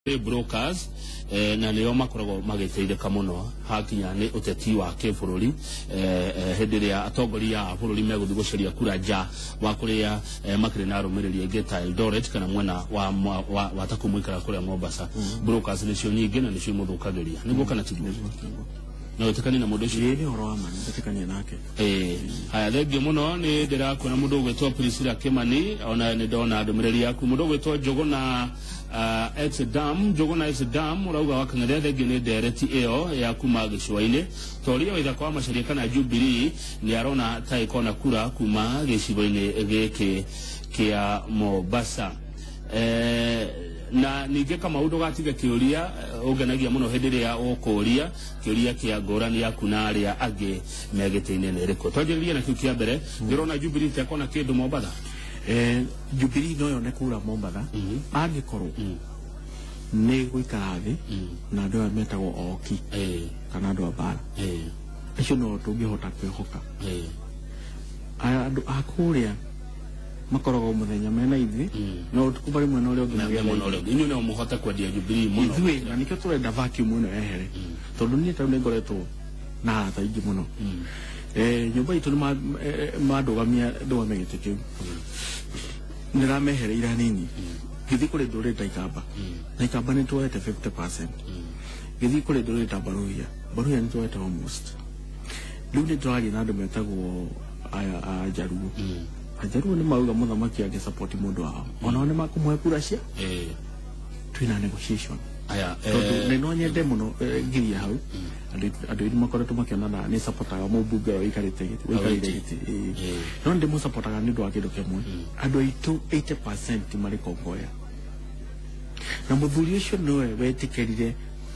Brokers na nĩo makoragwo magĩteithĩka mũno hakinya nĩ ũteti wa kĩbũrũri hĩndĩ ĩrĩa atongoria a bũrũri megũthiĩ gũcaria kura nja wa kũrĩa makĩrĩ na arũmĩrĩri aingĩ ta Eldoret kana mwena wa ta kũmũikara kũrĩa Mombasa. Brokers nĩcio nyingĩ na nĩcio imũthũkagĩria, nĩguo kana tiguo? No wĩtĩkanie na mũndũ ũcio? Ĩĩ, nĩ ũhoro wa ma, nĩndetĩkania nake. Ĩĩ, haya, thengio mũno. Nĩ ndĩrakuona mũndũ ũgwĩtwo Priscilla Kimani, ona nĩ ndona ndũmĩrĩri yaku. Mũndũ ũgwĩtwo Njũgũna Exdam, Njũgũna Exdam, ũrauga wa Kang'ethe, thengio nĩ ndereti ĩyo ya kuma gĩcũa-inĩ. Toria Waithaka wa Macharia kana Jubilee nĩ arona ta ĩkona kura kuma gĩcigo-inĩ gĩkĩ kĩa Mombasa. Na ningĩ Kamau, ndũgatige kĩũria, ũngenagia mũno hĩndĩ ĩrĩa ũkũria kĩũria kĩa ngũrani yaku na arĩa angĩ me gĩtĩ-inĩ nĩ ĩrĩkũ. Twanjĩrĩrie na kĩu kĩa mbere. Ndĩrona Jubilee tekona kĩndũ Mombatha. Jubilee no yone kura Mombatha angĩkorwo nĩ gũikara thĩ na andũ aya metagwo oki kana andũ a mbara. Acio no tũngĩhota kwĩhoka. Aya andũ a kũrĩa makoragwo mũthenya mena ithuĩ na ũtukũ marĩ mwena ũrĩa ũngĩ na magĩetha mwena ithuĩ. Ũrĩa inyuĩ no mũhote kwendia Jubilee mũno. Ithuĩ na nĩkĩo tũrenda vacuum ĩno yehere, tondũ niĩ tarĩu nĩ ngoretwo na arata aingĩ mũno. Nyũmba itũ nĩ mandũgamia ndũgame gĩtĩ kĩu, nĩramehereire hanini ngĩthiĩ kũrĩ ndũrĩrĩ ta Ikamba, na Ikamba nĩ tuoete 50%. Ngĩthiĩ kũrĩ ndũrĩrĩ ta Baruhia, Baruhia nĩ tuoete almost. Rĩu nĩ tũraria na andũ metagwo aya a Njaruo. Ajaruo nĩ mauga mũthamaki angĩ support mũndũ wao, onao nĩ makũmũhe kura cia. Twĩna negotiation. Aya. Tondũ nĩ no nyende mũno ngiria hau andũ aingĩ makoretwo makĩona na nĩ supportaga mũmbunge ũrĩa ũikarĩte gĩtĩ, ũikarĩire gĩtĩ, ĩĩ. No nĩ ndĩmũsupportaga nĩ ũndũ wa kĩndũ kĩmwe: andũ aitũ 80% marĩ Kongoya, na mũthuri ũcio nĩwe wetĩkĩrire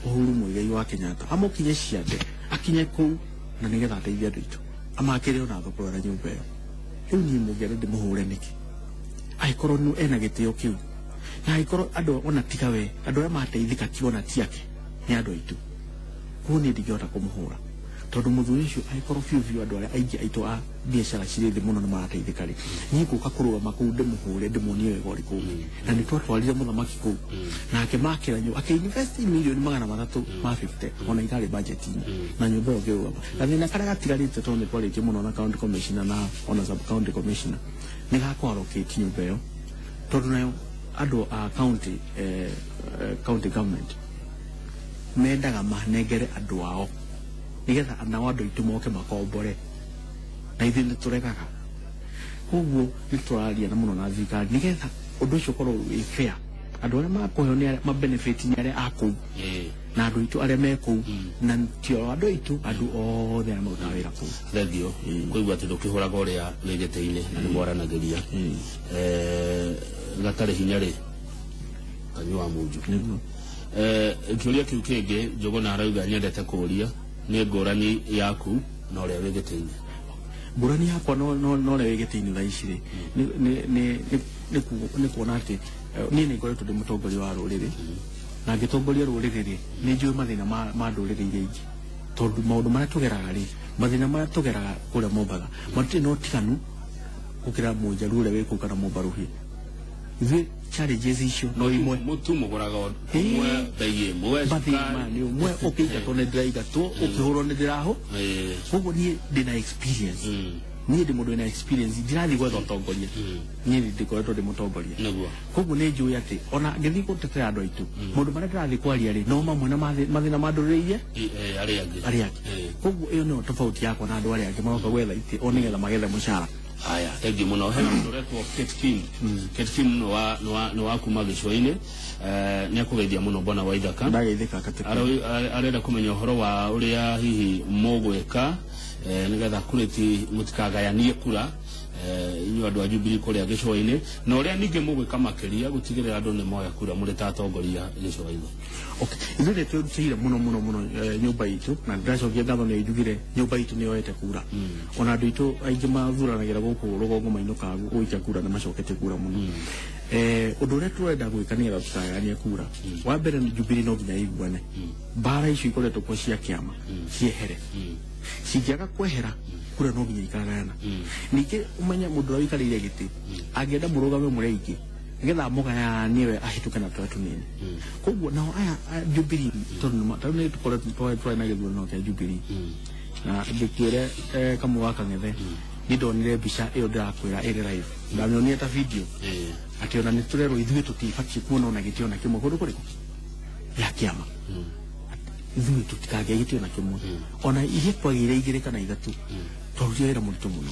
Uhuru Muigai wa Kenyatta amũkinye ciande akinye kũu, na nĩgetha ateithie andũ aitũ, amakĩre ona thoko na nyũmba ĩyo. Rĩu niĩ mũngĩenda ndĩmũhũre nĩkĩ angĩkorwo nĩ ena gĩtĩo kĩu, na angĩkorwo andũ ona tiga we, andũ arĩa mateithĩka ti ona ti ake, nĩ andũ aitũ? Koguo niĩ ndingĩhota kũmũhũra, tondũ mũthuri ũcio angĩkorwo biũ biũ andũ arĩa aingĩ aitũ a biacara cirĩ thĩ mũno nĩ marateithĩka rĩ, niĩ ngũka kũrũgama kũu ndĩmũhũre ndĩmuonie wega ũrĩkũ ũngĩ? Na nĩ twatwarire mũthamaki kũu nake makĩra nyũmba, akĩinvest milioni 350 ona itarĩ budget-inĩ, na nyũmba ĩyo ĩkĩrũgama. Gathĩna karĩa gatigarĩte, tondũ nĩ twarĩtie mũno na county commissioner na ona sub county commissioner, nĩ ga kũ-allocate nyũmba ĩyo, tondũ nayo andũ a county government mendaga manengere andũ ao nigetha nao andũ aitũ moke makombore, na ithuĩ nĩ tũregaga. Koguo nĩ tũraria na mũno na thirikari nigetha ũndũ ũcio ũkorwo wĩ fair, andũ arĩa makũheo nĩ arĩa mabenefit nĩ arĩa a kũu na andũ aitũ arĩa me kũu, na ti o andũ aitũ, andũ othe arĩa marutaga wĩra kũu. Thengio kũigua atĩ ndũkĩhũraga ũrĩa wĩ gĩtĩ-inĩ na nĩ mwaranagĩria. Gatarĩ hinya rĩ kanyua munju. Nĩguo. Kĩũria kĩu kĩngĩ Njũgũna arauga nyendete kũũria nĩ ngũrani yaku na ũrĩa wĩ gĩtĩ-inĩ. Ngũrani yakwa no ũrĩa wĩ gĩtĩ-inĩ thaa ici rĩ, nĩ kuona atĩ niĩ nĩ ngoretwo ndĩ mũtongoria wa rũrĩrĩ, na ngĩtongoria rũrĩrĩ rĩ, nĩ njũĩ mathĩna ma ndũrĩrĩ iria ingĩ, tondũ maũndũ marĩa tũgeraga rĩ, mathĩna marĩa tũgeraga kũrĩa Mombatha matirĩ na ũtiganu gũkĩra mũnjaruo ũrĩa wĩ kũu kana mũmbaruhia. Ithuĩ challenges icio no imwe. Mũtu mũgũraga ũmwe, bei ĩmwe, mathĩna cukari. Maya nĩ ũmwe, ũkĩingatwo nĩ ndĩraingatwo, ũkĩhũrwo nĩ ndĩrahũ. Koguo niĩ ndĩna experience. Niĩ ndĩ mũndũ wĩna experience, ndirathiĩ gwetha ũtongoria, niĩ nĩ ndĩkoretwo ndĩ mũtongoria. Koguo nĩ njũĩ atĩ ona ngĩthiĩ gũtetera andũ aitũ, maũndũ marĩa ndĩrathiĩ kwaria rĩ, no mamwe na mathĩna ma ndũrĩrĩ iria arĩa angĩ. Arĩa angĩ. Koguo ĩyo nĩyo tofauti yakwa na andũ arĩa angĩ maroka gwetha itĩ o nĩgetha magethe mũcara. Haya, thank you mũno. Hena mũndũ ũretwo Kate Kim. Kate Kim nĩ wa kuma gĩcũa-inĩ. Nĩ akũgeithia mũno, bwana Waithaka. Ndageithĩka katĩka. Arenda kũmenya ũhoro wa ũrĩa hihi mũgwĩka nĩgetha kurĩti mũtikagayanie kura, inyuĩ andũ a Jubilee kũrĩa gĩcũa-inĩ, na ũrĩa ningĩ mũgwĩka makĩria gũtigĩrĩra andũ nĩ moya kura mũrĩ ta atongoria gĩcũa-inĩ. Okay. Ithuĩ nĩ twĩrutĩire mũno mũno mũno, nyũmba itũ, na ndĩracokia ngatho nĩ njugire nyũmba itũ nĩ yoete kura. Ona andũ aitũ aingĩ mathuranagĩra gũkũ rũgongo mainũkaga gũikia kura nĩ macoketie kura mũno. Ũndũ ũrĩa tũrenda gwĩka nĩgetha tũtagayanie kura, wa mbere nĩ Jubilee no nginya ĩiguane. Mbara icio ikoretwo kuo cia kĩama ciehere. Cingĩaga kwehera, kura no nginya ikagayana. Ningĩ ũmenye mũndũ ũrĩa ũikarĩire gĩtĩ angĩenda mũrũgame mũrĩ aingĩ. Nĩgetha mũgayanie we ahĩtũke na tũrĩa tũnini. Koguo nao aya a Jubilee, tondũ tarĩu nĩ tũkoretwo twarĩ na gĩthurano kĩa Jubilee, na ngĩkwĩre Kamau wa Kang'ethe, nĩ ndonire mbica ĩyo ndĩrakwĩra ĩrĩ live, ndamĩonire ta video, atĩ ona nĩ tũrerwo ithuĩ tũtibatiĩ kuona ona gĩtĩ ona kĩmwe kũndũ kũrĩkũ ya kĩama. Ithuĩ tũtikagĩa gĩtĩ ona kĩmwe, ona iria twagĩire igĩrĩ kana ithatũ, twarutire wĩra mũritũ mũno,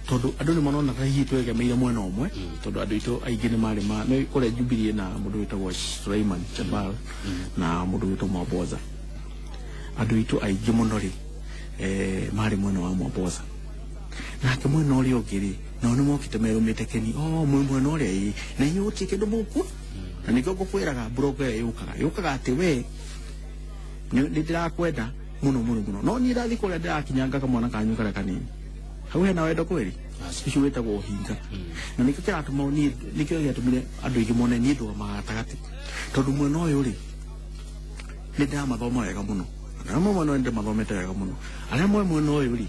tondũ andũ nĩ marona ta hihi twegemeire mwena ũmwe, tondũ andũ aitũ aingĩ nĩ marĩ ma nĩ kũrĩa Jubilee na mũndũ wĩtagwo Sulaiman Jabal na mũndũ wĩtagwo Mwamboza. Andũ aitũ aingĩ mũno rĩ marĩ mwena wa Mwamboza, nake mwena ũrĩa ũngĩ rĩ, nao nĩ mokĩte merũmĩte keni o mwĩ mwena ũrĩa ĩ na inyuĩ gũtirĩ kĩndũ mũkuo. Na nĩkĩo ngũkwĩraga mburoko ĩyo yũkaga atĩ we nĩ ndĩrakwenda mũno mũno mũno, no niĩ ndathiĩ kũrĩa ndĩrakinyanga kamwana kanyu karĩa kanini hau hena wendo kweri. Ũcio wĩtagwo ũhinga, na nĩkĩo kĩratũma niĩ, nĩkĩo gĩatũmire andũ aingĩ mone niĩ ndũgamaga gatagatĩ, tondũ mwena ũyũ rĩ nĩ ndĩramathoma wega mũno, arĩa mwe mwena ũyũ nĩ ndĩmathomete wega mũno, arĩa mwe mwena ũyũ rĩ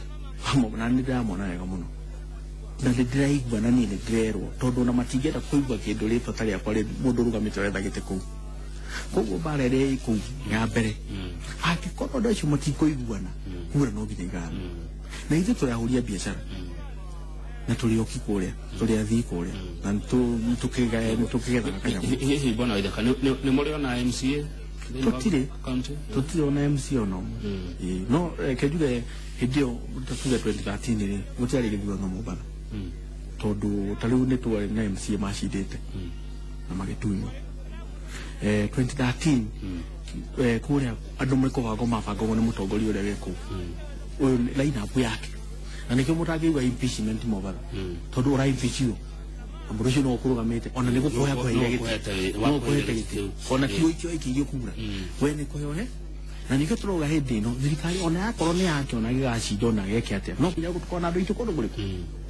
na nĩ ndĩramona wega mũno, na nĩ ndĩraigua na niĩ nĩ ndĩrerwo, tondũ ona matingĩenda kũigua kĩndũ rĩtwa ta rĩakwa rĩ mũndũ ũrũgamĩte wetha gĩtĩ kũu. Koguo mbara ĩrĩa ĩ kũu ya mbere, angĩkorwo andũ acio matikũiguana, kura no nginya igana, na ithuĩ tũrahũria biacara na tũrĩ oki kũrĩa, tũrĩ athii kũrĩa, na nĩ tũkĩgethaga kanyamũ. Hihi bwana Waithaka, nĩ mũrĩ ona MCA thĩinĩ wa Tũtirĩ. county? Tũtirĩ ona MC ona ũmwe. Ĩĩ, no reke njuge hĩndĩ ĩyo, ta tuge 2013 rĩ, gũtiarĩ gĩthurano Mombatha, tondũ ta rĩu nĩ twarĩ na MCA macindĩte na magĩtunywo 2013. Kũrĩa andũ mekũbangwo mabangagwo nĩ mũtongoria ũrĩa wĩ kũu, ũyũ nĩ line up yake, na nĩkĩo mũtangĩigua impeachment Mombatha, tondũ ũra impeachio na mũndũ ũcio no ũkũrũgamĩte, ona nĩ gũkũhe akũheire No gĩtĩ. No No ũkũhete ũkũheire gĩtĩ gĩtĩ. Ona ti ũikio aikĩirio kura, we nĩ kũhe ohe. Na nĩkĩo tũrauga hĩndĩ ĩno thirikari ona yakorwo nĩ yake, ona gĩgacinda ona geke atĩa, no nginya gũkorwo na andũ aitũ kũndũ kũrĩkũ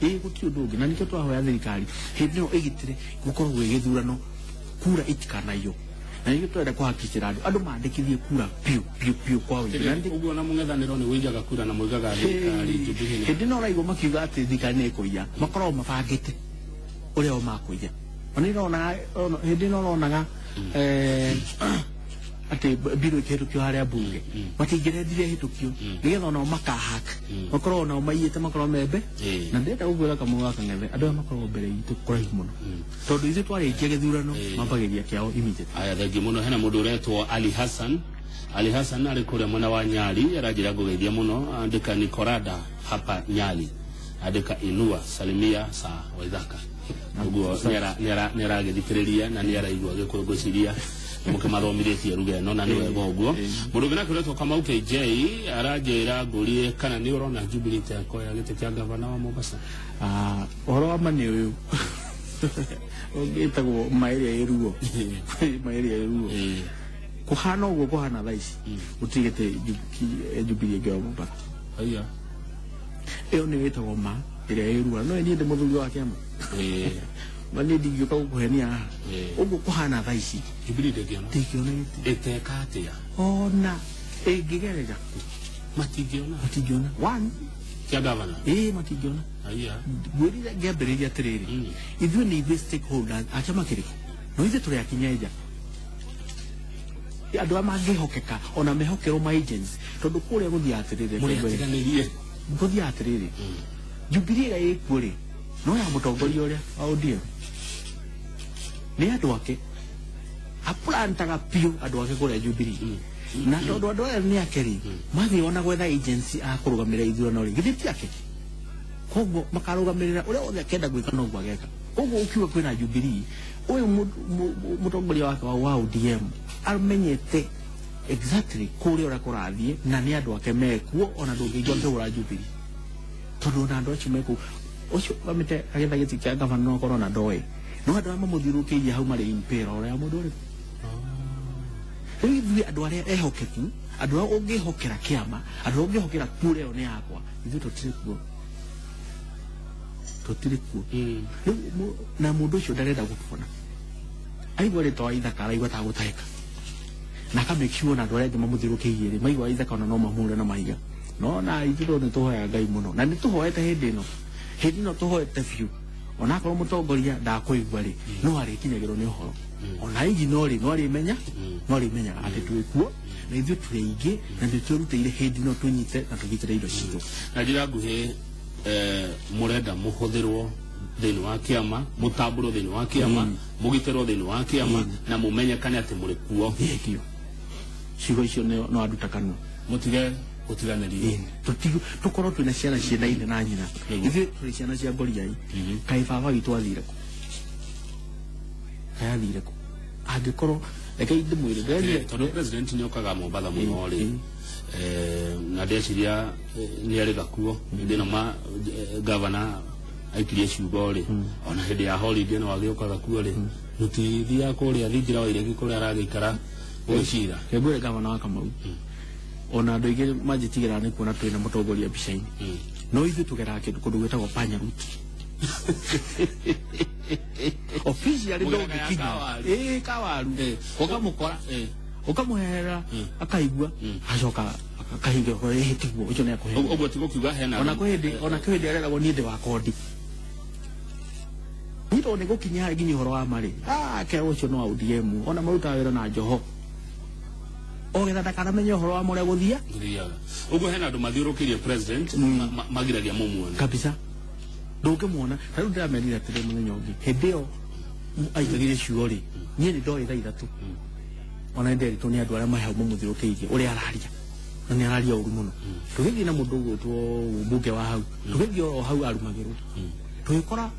ĩ gũtirĩ ũndũ ũngĩ. Na nĩkĩo tũrahoya thirikari hĩndĩ ĩno ĩgitĩre gũkorwo gwĩ gĩthurano, kura itikanaiywo, na nĩkĩo tũrenda kũhakikicĩra andũ mandĩkithie kura biũ biũ biũ kwa ũingĩ. Na Ũguo na mũng'ethanĩro nĩ wĩijaga kura na mũigaga thirikari Jubilee Hĩndĩ ĩno ũraigua makiuga atĩ thirikari nĩ ĩkũiya, makoragwo mabangĩte ũrĩa o makũiya. Ona ĩronaga hĩndĩ ĩno ũronaga atĩ mbirũ ĩkĩhĩtũkio harĩa mbunge, matingĩrendire ĩhĩtũkio nĩgetha onao makahaka makorwo onao maiyĩte, makorwo membe. Na ndĩrenda gũkwĩra Kamau wa Kang'ethe, andũ aya makoragwo mbere itũ kũraihu mũno, tondũ ithuĩ twarĩkia gĩthurano mambagĩria kĩao immediately. Aya, thengiũ mũno. Hena mũndũ ũretwo Ali Hassan. Ali Hassan arĩ kũrĩa mwena wa Nyali, aranjĩra ngũgeithia mũno, andĩka Nikorada hapa Nyali, andĩka inua salimia sa Waithaka. Ũguo nĩaragĩthikĩrĩria na nĩaraigua Gĩkũyũ, ngwĩciria mũkĩmathomithĩtie ruga ĩno na nĩ wega ũguo. Mũndũ ũngĩ nake ũretwo Kamau KJ aranjĩra ngũrie kana nĩ ũrona Jubilee ta ĩkoya gĩtĩ kĩa gavana wa Mombasa. Ah, ũhoro wa ma nĩ ũyũ ũngĩtagwo ma ĩrĩa ĩ ruo, ma ĩrĩa ĩ ruo. Kũhana ũguo kũhana thaa ici, gũtirĩ gĩtĩ Jubilee ĩngĩoya Mombasa. Aya. Ĩyo nĩ ĩtagwo ma ĩrĩa ĩ ruo. No niĩ ndĩ mũthuri wa kĩama, ma niĩ ndingĩũka gũkũhenia haha. Ũguo kũhana thaa ici, Jubilee ndĩngĩona. Ndĩngĩona gĩtĩ. Ĩteka atĩa? Ona ĩngĩgerera kũ? Matingĩona. Matingĩona one. Kĩa gavana? Ĩĩ, matingĩona. Aya. Ngwĩrire ngĩambĩrĩria atĩrĩrĩ, ithuĩ nĩ ithuĩ stakeholders a chama kĩrĩkũ, no ithuĩ tũrĩ akinyenja, andũ arĩa mangĩhokeka ona mehokerwo ma agents, tondũ kũrĩa gũthiaga atĩrĩrĩ, Mũrĩ atiganĩrie. Gũthiaga atĩrĩrĩ, Jubilee ĩrĩa ĩkuo rĩ, no ya mũtongoria ũrĩa wa ODM, nĩ andũ ake aplantaga biũ, andũ ake kũrĩa Jubilee, na tondũ andũ aya nĩ ake rĩ, mathiĩ ona gwetha agency a kũrũgamĩrĩra ithurano rĩ, githĩ ti ake? Koguo makarũgamĩrĩra ũrĩa wothe akenda gwĩka noguo ageka. Koguo ũkiuga kwĩna Jubilee, ũyũ mũtongoria wake wa ODM amenyete exactly kũrĩa ũrĩa kũrathiĩ, na nĩ andũ ake mekuo. Ona ndũngĩigua akĩhũra Jubilee, tondũ ona andũ acio mekũu, ũcio ũgamĩte agetha gĩtĩ kĩa gavana no akorwo na ndoĩ, no andũ arĩa mamũthiũrũrũkĩirie hau marĩ impera ũrĩa mũndũ ũrĩkũ. Rĩu ithuĩ andũ arĩa ehokeku, andũ arĩa ũngĩhokera kĩama, andũ arĩa ũngĩhokera kura ĩyo nĩ yakwa, ithuĩ tũtirĩ kuo, tũtirĩ kuo. Rĩu na mũndũ ũcio ndarenda gũtuona, aigua rĩtwa wa Ithaka araigua ta gũtahĩka, na aka make sure na andũ arĩa angĩ mamũthiũrũrũkĩirie rĩ, maigua Ithaka ona no mamũre na mahiga. No na ithuĩ nĩ tũhoyaga Ngai mũno, na nĩ tũhoete hĩndĩ ĩno, hĩndĩ ĩno tũhoete biũ. Onakorwo mũtongoria ndakũigua rĩ, no arĩkinyagĩrwo nĩ ũhoro. Ona igi no rĩ, no arĩmenya, no arĩmenyaga atĩ twĩ kuo na ithuĩ tũrĩ aingĩ na nĩ twĩrutĩire hĩndĩ no tũnyite na tũgitĩre indo citũ. Na njĩra nguhĩ, mũrenda mũhũthĩrwo thĩinĩ wa kĩama, mũtambũrwo thĩinĩ wa kĩama, mũgitĩrwo thĩinĩ wa kĩama na mũmenyekane atĩ mũrĩ kuo. Thengio. Ciugo icio no anduta kanua. Mũtige gũtiganĩrio. Tũkorwo twĩna ciana ciendaine na nyina. Ithuĩ tũrĩ ciana cia ngoriai. Kaĩ baba witũ athire kũ? Kaĩ athire kũ? Angĩkorwo reke ndĩmwĩre ndĩrerire Tondũ president nĩ okaga Mombatha mũno rĩ, na ndeciria nĩ arĩga kuo hĩndĩ ĩno ma gavana aikirie ciugo rĩ, ona hĩndĩ ya holiday no agĩũkaga kuo rĩ, mũtithiaga kũrĩa thingira wa iregi kũrĩa aragĩikara gũgĩcira. Ngwĩre gavana wa Kamau, ona andũ aingĩ manjĩtigĩra nĩ kuona twĩna mũtongoria mbica-inĩ, no ithuĩ tũgeraga kĩndũ kũndũ gwĩtagwo panya route. Officially Mũgeraga ya ndũngĩkinya. Kawaru. Ĩĩ, Kawaru. Ũkamũkora, ũkamũherera, akaigua, acoka akahinga ĩhĩ tiguo ũcio nĩ akũhe. Ũguo ti gũkiuga hena Ona kwĩ hĩndĩ, ona kwĩ hĩndĩ areragwo niĩ ndĩ wa kondi. Niĩ tondũ nĩ gũkinya harĩ nginya ũhoro wa marĩ ke ũcio no wa ODM, ona marutaga wĩra na Joho ogetha ndakanamenye ũhoro wa mũrĩa gũthia. Gũthiaga ũguo hena andũ mathiũrũkĩirie president, magiragia mũmuone. Kabisa, ndũngĩmuona. Ta rĩu ndĩramerire atĩrĩ, mũthenya ũngĩ hĩndĩ ĩyo aikagirie ciugo rĩ, niĩ nĩ ndoĩ thaa 3, ona nĩ nderitwo nĩ andũ arĩa mahe hau mamũthiũrũkĩirie ũrĩa araria, na nĩ araria ũru mũno. Tũgĩthiĩ na mũndũ ũgwĩtwo mbunge wa hau, tũgĩthiĩ oro hau arumagĩrwo, tũgĩkora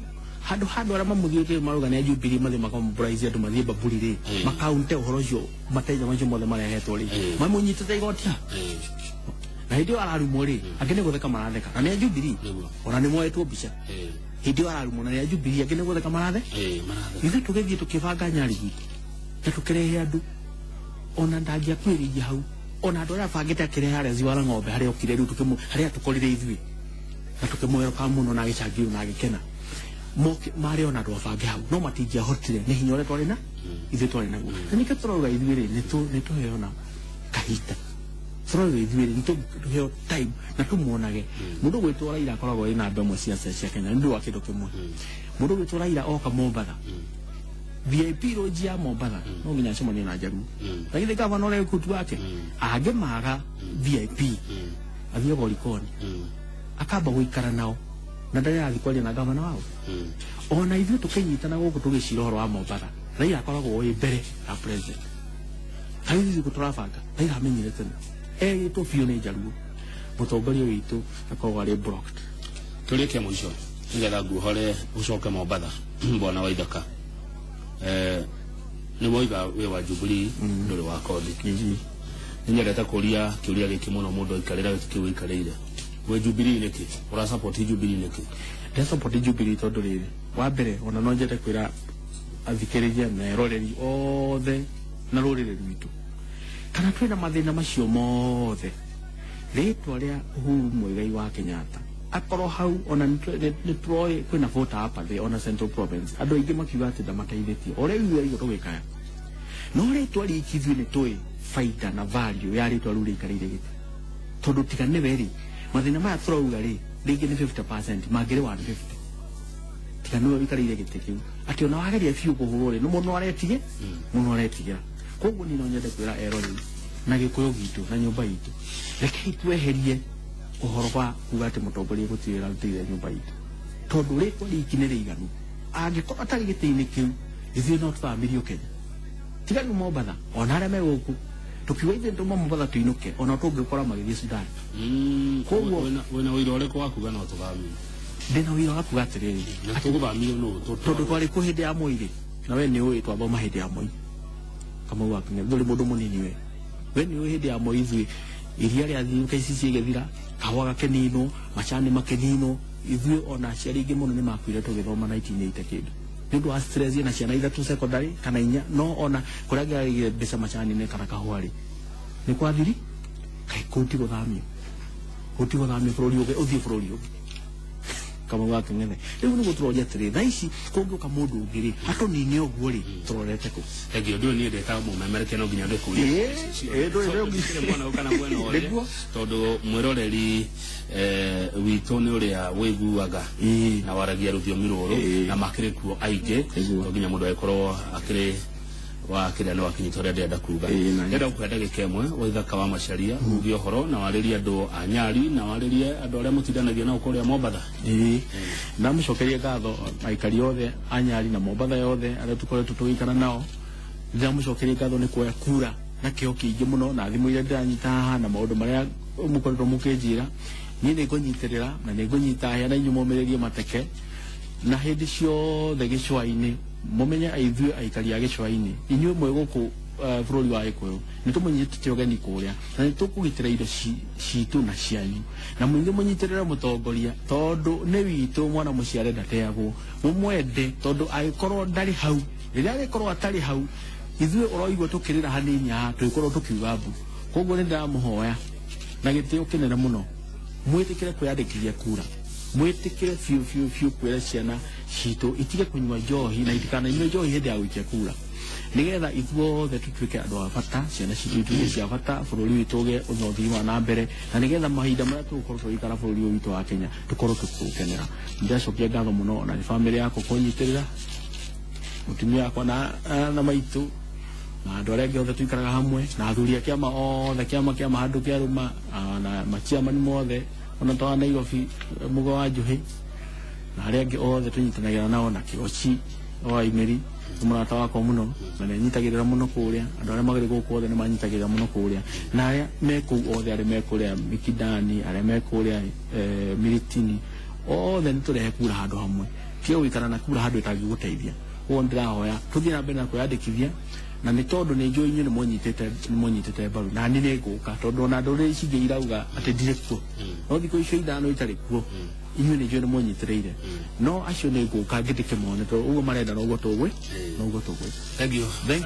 handũ handũ arĩa mamũthiũrũkĩirie marauga nĩ a Jubilee, mathiĩ makamobilize andũ mathiĩ Bamburi rĩ, makaunte ũhoro ũcio, mateja macio mothe marehetwo rĩ, mamũnyitĩte igoti ha. Na hĩndĩ ĩyo ararumwo rĩ, angĩ nĩ gũtheka maratheka na nĩ a Jubilee. Ona nĩ moetwo mbica. Hĩndĩ ĩyo ararumwo na nĩ a Jubilee, angĩ nĩ gũtheka marathe. Maratheka. Ithuĩ tũgĩthiĩ tũkĩbanga nyari gwitũ na tũkĩrehe andũ, ona ndangĩakuĩrĩirie hau, ona andũ arĩa abangĩte akĩrehe harĩa ziwa la ng'ombe harĩa okire rĩu harĩa tũkorire ithuĩ na tũkĩmwerũka mũno na agĩcangĩrwo na agĩkena. Marĩ ona andũ abange hau no matingĩahotire nĩ hinya ũrĩa twarĩ na ithuĩ twarĩ naguo, na nĩkĩo tũrauga ithuĩ rĩ, nĩ tũheo na kahinda, tũrauga ithuĩ rĩ, nĩ tũheo time na tũmuonage. Mũndũ gwĩtwo Raila akoragwo ĩ namba ĩmwe cia Kenya nĩ ũndũ wa kĩndũ kĩmwe. Mũndũ gwĩtwo Raila oka Mombatha, VIP lounge ya Mombatha, no nginya acemanie na Njaruo. Na githĩ gavana ũrĩa wĩ wake angĩmaga VIP athiaga Likoni, akamba gũikara nao na ndarĩ arathiĩ kwaria na gavana wao. Ona ithuĩ tũkĩnyitana gũkũ tũgĩcira ũhoro wa Mombatha, Raila akoragwo wĩ mbere ya president. Tarĩu ithuĩ tũrabanga, Raila amenyire tene erĩtwo biũ nĩ Njaruo mũtongoria witũ akoragwo arĩ blocked. Kĩũria kĩa mũico nĩgetha nguohore ũcoke Mombatha, bwana wa Ithaka, nĩ woiga wĩ wa Jubilee, ndũrĩ wa kothi. Nĩ nyendete kũria kĩũria gĩkĩ mũno, mũndũ aikarĩra gĩtĩ kĩu ũikarĩire. Wĩ Jubilee nĩkĩ? Ũra support Jubilee nĩkĩ? Ndĩra support Jubilee tondũ rĩrĩ, wa mbere, ona no nyende kwĩra athikĩrĩria na eroreri othe na rũrĩrĩ rwitũ, kana twĩna mathĩna macio mothe, rĩtwa rĩa Uhuru Muigai wa Kenyatta akorwo hau, ona nĩ tũroĩ kwĩna voter apathy ona Central Province, andũ aingĩ makiuga atĩ ndamateithĩtie o rĩu ithuĩ aigua tũgĩkaya, no rĩtwa rĩiki ithuĩ nĩ tũĩ baida na value ya rĩtwa rĩu rĩikarĩire gĩtĩ, tondũ tiga nĩwe rĩ, mathĩna maya tũrauga rĩ, rĩngĩ nĩ 50% mangĩrĩ 150, tiga nĩwe ũikarĩire gĩtĩ kĩu, atĩ ona wageria biũ kũhũrwo rĩ, nĩ mũndũ aretige mũno aretigĩra. Koguo niĩ no nyende kwĩra eroreri na gĩkũyũ gitũ na nyũmba itũ, rekei tweherie ũhoro wa kuga atĩ mũtongoria gũtirĩ wĩra arutĩire nyũmba itũ, tondũ rĩtwa rĩiki nĩ rĩiganu. Angĩkorwo atarĩ gĩtĩ-inĩ kĩu, ithuĩ no tũthamirio Kenya, tiga rĩu Mombatha, ona arĩa me gũkũ tũkiuga ithuĩ tuma Mombatha tũinũke, ona tũngĩkora magĩthiĩ Sudan. Koguo Wĩna ũira ũrĩkũ wa kuga no tũthamio? Ndĩna ũira wa kuga atĩrĩrĩ, Na tũgũthamio nũ? Tondũ twarĩ kuo hĩndĩ ya Moi rĩ, na we nĩ ũĩ twathoma hĩndĩ ya Moi, Kamau wa King'ethe, ndũrĩ mũndũ mũnini we, we nĩ ũĩ hĩndĩ ya Moi ithuĩ iria rĩathiĩ KCC ĩgĩthira, kahũa gakĩninwo, macani makĩninwo, ithuĩ ona aciari aingĩ mũno nĩ makuire tũgĩthoma 1980 kĩndũ nĩ ũndũ wa stress na ciana 3 secondary kana 4, no ona kũrĩa angĩarĩire mbeca macani-inĩ kana kahũa rĩ, nĩ kwathiri. Kaĩ kũu ti gũthamio? Kũu ti gũthamio bũrũri ũngĩ, ũthiĩ bũrũri ũngĩ. Kamau wa Kang'ethe. Rĩu nĩguo tũroria atĩrĩ, thaa ici kũngĩũka mũndũ ũngĩ rĩ, atũnine ũguo rĩ, tũrorete kũ? Thengiũ. Ndũĩ niĩ ndĩta mũmemerekia, no nginya ngĩkũrie. Ĩĩ, ndũĩ Mwena ũyũ kana mwena ũrĩa. Nĩguo. Tondũ mwĩroreri witũ nĩ ũrĩa wĩiguaga na waragia rũthiomi rũrũ na makĩrĩ kuo aingĩ. Nĩguo. No nginya mũndũ agĩkorwo akĩrĩ wa kĩrĩa nĩ wakinyita ũrĩa ndĩrenda kuga. Ndĩrenda gũkũhe ndagĩka ĩmwe, Waithaka wa Macharia, uge ũhoro na warĩrie andũ a Nyari na warĩrie andũ arĩa mũtindanagia nao kũrĩa Mombatha. Ĩĩ, ndamũcokeria ngatho aikari othe a Nyari na Mombatha yothe arĩa tũkoretwo tũgĩikara nao. Ndĩramũcokeria ngatho nĩ kuoya kura na kĩo kĩingĩ mũno, na thimũ iria ndĩranyita haha na maũndũ marĩa mũkoretwo mũkĩnjĩra. Niĩ nĩ ngũnyitĩrĩra na nĩ ngũnyita hĩa na inyuĩ mũmĩrĩrie mateke na hĩndĩ ciothe gĩcũa-inĩ. Mũmenye ithuĩ aikari a gĩcũa-inĩ, inyuĩ mwĩ gũkũ bũrũri wa Gĩkũyũ, nĩ tũmũnyitĩte ũgeni kũrĩa na nĩ tũkũgitĩra indo citũ na cianyu, na mũingĩ mũnyitĩrĩre mũtongoria tondũ nĩ witũ. Mwana mũciare ndateagwo. Mũmwende tondũ angĩkorwo ndarĩ hau, rĩrĩa arĩkorwo atarĩ hau, ithuĩ ũroigua tũkĩrĩra hanini haha tũgĩkorwo tũkiuga mbu. Koguo nĩ ndĩramũhoya na gĩtĩo kĩnene mũno, mwĩtĩkĩre kwĩyandĩkithia kura, mwĩtĩkĩre biũ biũ biũ kwĩra ciana citũ itige kũnyua njohi na itikananyue njohi hĩndĩ ya gũikia kura, nĩgetha ithuothe tũtuĩke andũ a bata, ciana citũ ituĩke cia bata, bũrũri witũ ũgĩe na ũthii wa na mbere, na nĩgetha mahinda marĩa tũgũkorwo tũgĩikara bũrũri ũyũ witũ wa Kenya tũkorwo tũkĩũkenera. Ndĩracokia ngatho mũno na nĩ bamĩrĩ yakwa kũnyitĩrĩra, mũtumia wakwa na maitũ na andũ arĩa angĩ othe tũikaraga hamwe, na athuri a kĩama othe, kĩama kĩa handũ kĩa rũma na machiamani mothe, ona ta wa Nairobi, Mũgo wa Njuhi, na arĩa angĩ othe tũnyitanagĩra nao, na Kĩgoci wa Imeri nĩ mũrata wakwa mũno na nĩ anyitagĩrĩra mũno kũrĩa. Andũ arĩa magĩrĩ gũkũ othe nĩ manyitagĩrĩra mũno kũrĩa, na arĩa me kũu othe, arĩa me kũrĩa Mikindani, arĩa me kũrĩa Miritini, othe nĩ tũrehe kura handũ hamwe, tiga gũikara na kura handũ ĩtangĩgũteithia. Koguo ndĩrahoya tũthiĩ na mbere na kwĩyandĩkithia, na nĩ tondũ nĩ njũĩ inyuĩ nĩ mũnyitĩte mbaru, na niĩ nĩ ngũka, tondũ ona ndũrĩrĩ ici ingĩ irauga atĩ ndirĩ kuo, no thikũ icio 5 itarĩ kuo, inyuĩ nĩ njũĩ nĩ mũnyitĩrĩire, no acio nĩ ngũka ngĩndĩkĩmone, tondũ ũguo marenda noguo tũgwĩ Thank you. Thank